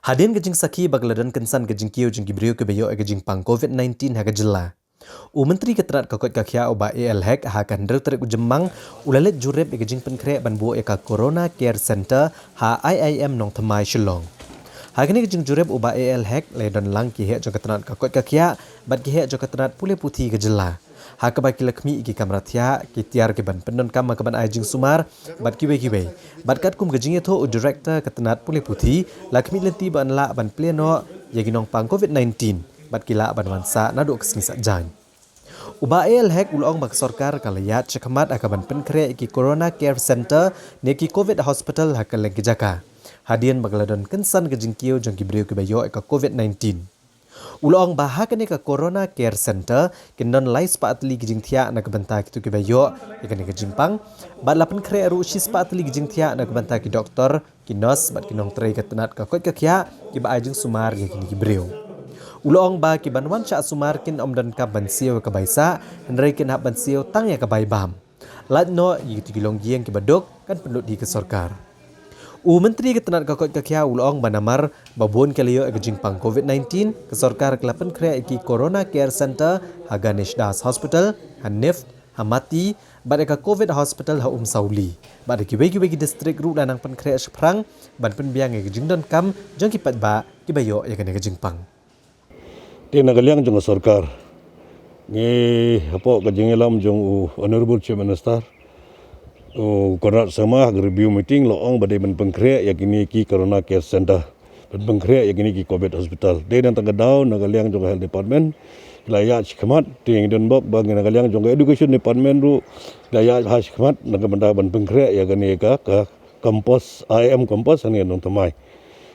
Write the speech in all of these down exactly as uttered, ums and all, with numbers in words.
Hadien ka jingsakhi ba ka la don kynsan ka jingkiew jong ki briew kiba ïoh ïa ka jingpang covid nineteen ha ka jylla, u Myntri ka tnat ka koit ka khiah u Bah A L Hek ha ka hynriew tarik u Jymmang u la leit jurip ïa ka jingpynkhreh ban buh ïa ka Corona Care Centre ha I I M Nongthymmai, Shillong. Ha kane ka jingjurip u Bah A L Hek la ïadon lang ki heh jong ka tnat ka koit ka khiah bad ki heh jong ka tnat pule puthi ka jylla, ha kaba ki la khmih ïa ki kamra thiah, ki tiar ki ban pyndonkam ha kaban ai jingsumar bad kiwei kiwei. Bad katkum ka jingïathuh u Director ka tnat pule puthi, la khmih lynti ba yn lah ban plie noh ïa ki nongpang covid nineteen bad ki lah ban wan sah naduh ka sngi Saitjaiñ. U Bah A L Hek u la ong ba ka sorkar ka la ïaid shakhmat ha kaban pynkhreh ïa ki Corona Care Centre ne ki Covid Hospital ha kylleng ki jaka, hadien ba ka la don kynsan ka jingkiew jong ki briew kiba ïoh ïa ka covid nineteen. U la ong ba ha kane ka Corona Care Centre kin don lai spah tylli ki jingthiah na ka bynta kito kiba ïoh ïa kane ka jingpang, bad la pynkhreh ruh shi spah tylli ki jingthiah na ka bynta ki doktor, ki nurse bad ki nongtrei ka tnat ka koit ka khiah kiba ai jingsumar ïa kine ki briew. U la ong ba ki ban wan shah sumar kin ym donkam ban siew ïa ka bai sah, hynrei kin hap ban siew tang ïa ka bai bam. Lait noh ïa kito ki longïing kiba duk kan pynlut hi ka sorkar. U Myntri ka tnat ka koit ka khiah u la ong ba namar ba bun ki la ïoh ïa ka jingpang covid nineteen, ka sorkar ka la pynkhreh ïa ki Corona Care Centre ha Ganesh Das Hospital, ha NIFT, ha Mati, bad ïa ka Covid Hospital ha Umsawli, bad ha kiwei kiwei ki district ruh la nang pynkhreh shaphrang ban pynbiang ïa ka jingdonkam jong ki paidbah kiba ïoh ïa kane ka jingpang. Te na ka liang jong ka sorkar, ngi hapoh ka jingïalam jong u Honorable Chief Minister, u Conrad Sangma, ha ka review meeting la ong ba dei ban pynkhreh ïa kine ki Corona Care Centre, ban pynkhreh ïa kine ki Covid Hospital. Te nangta ka daw na ka liang jong ka Health Department ki la ïaid shakhmat, te ngi don bok ba ngi na ka liang jong ka Education Department ruh ki la ïaid ha shakhmat na ka bynta ban pynkhreh ïa kane ka, ka campus, I I M campus hangne Nongthymmai.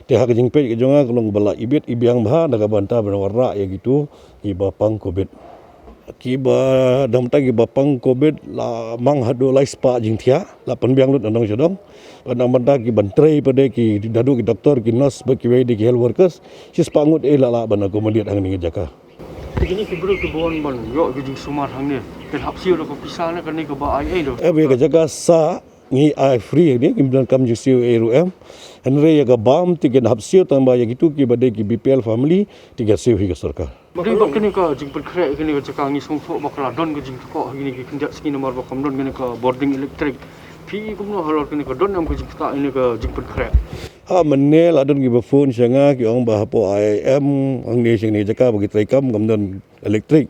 Te ha ka jingpeit ka jong nga ka long ba la ibit ibiang bha na ka bynta ban wanrah ïa kito kiba pang covid. Kiba, na ka bynta kiba pang covid la mang haduh lai spah jingthiah, la pynbiang lut na dong sha dong. Na ka bynta ki ban trei pat de ki, naduh ki doktor, ki nurse bad kiwei de ki health workers, shi spah ngut eh la lah ban accommodate hangne ka jaka. Te kine ki briew kiba wan ban ïoh ki jingsumar hangne, kin hap siew da ka pisa ne kane kaba ai ei da? Eh, ïa ka jaka sah ngi ai free hangne, kim donkam jingsiew ei ruh em. Hynrei ïa ka bam te kin hap siew, tang ba ïa kito kiba dei ki B P L family te ka siew hi ka sorkar. Dei ba kane ka jingpynkhreh kane ka jaka ngi sngewthuh ba ka la don ka jingthoh ha kine ki khyndiat sngi namar ba kam don kane ka bording electric. Phi kumno halor kane, ka don em ka jingthoh kane ka jingpynkhreh? Ha mynne la don kiba phone sha nga ki ong ba hapoh I I M hangne sha kane ka jaka ba ki trei kam, kam don electric.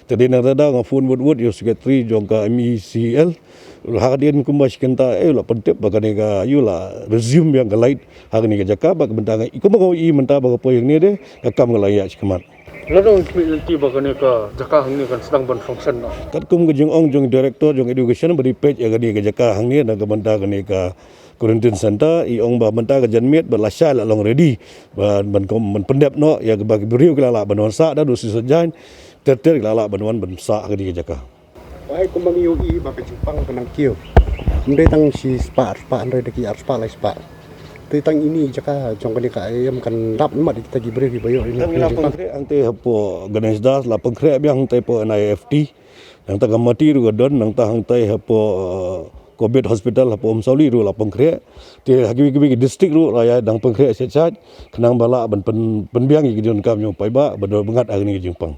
Te dei nangta da nga phone wut wut ïa u secretary jong ka M E C L. Hadien kumba shi kynta eh la pyntip ba kane ka, ïa, la resume biang ka light ha kane ka jaka, bad ka bynta nga, kumba nga ïohi mynta ba ka poi hangne de, ka kam ka la ïaid shakhmat. Lada ngi khmih lynti ba kane ka jaka hangne kan sdang ban function noh? Katkum ka jingong jong director jong education ba dei peit ïa kane ka jaka hangne na ka bynta kane ka quarantine center, i ong ba mynta ka janmiet ba lashai la long ready ban, ban, ban pyndep noh ïa kaba ki briew ki la lah ban wan sah, naduh sngi Saitjaiñ ter ter ki la lah ban wan ban sah ha kane ka jaka. Ai, kumba ngi ïohi ba ka jingpang ka nang kiew. Ym dei tang shi spah ar spah, hynrei da ki ar spah lai spah. Te tang ine i jaka jong kane ka I I M kan dap ïa kita ki briew kiba ïoh ïa kane ka jingpang. Hangtei hapoh Ganesh Das la pynkhreh biang, hangtei hapoh N I F T. Nangta ka Mati ruh ka don, nangta hangtei hapoh, eh, Covid Hospital hapoh Umsawli ruh la pynkhreh. Te ha kiwei kiwei ki district ruh la ïa dang pynkhreh shet shet, khnang ba lah ban pyn, pynbiang ïa ki jingdonkam jong u paidbah ba don byngat ha kane ka jingpang.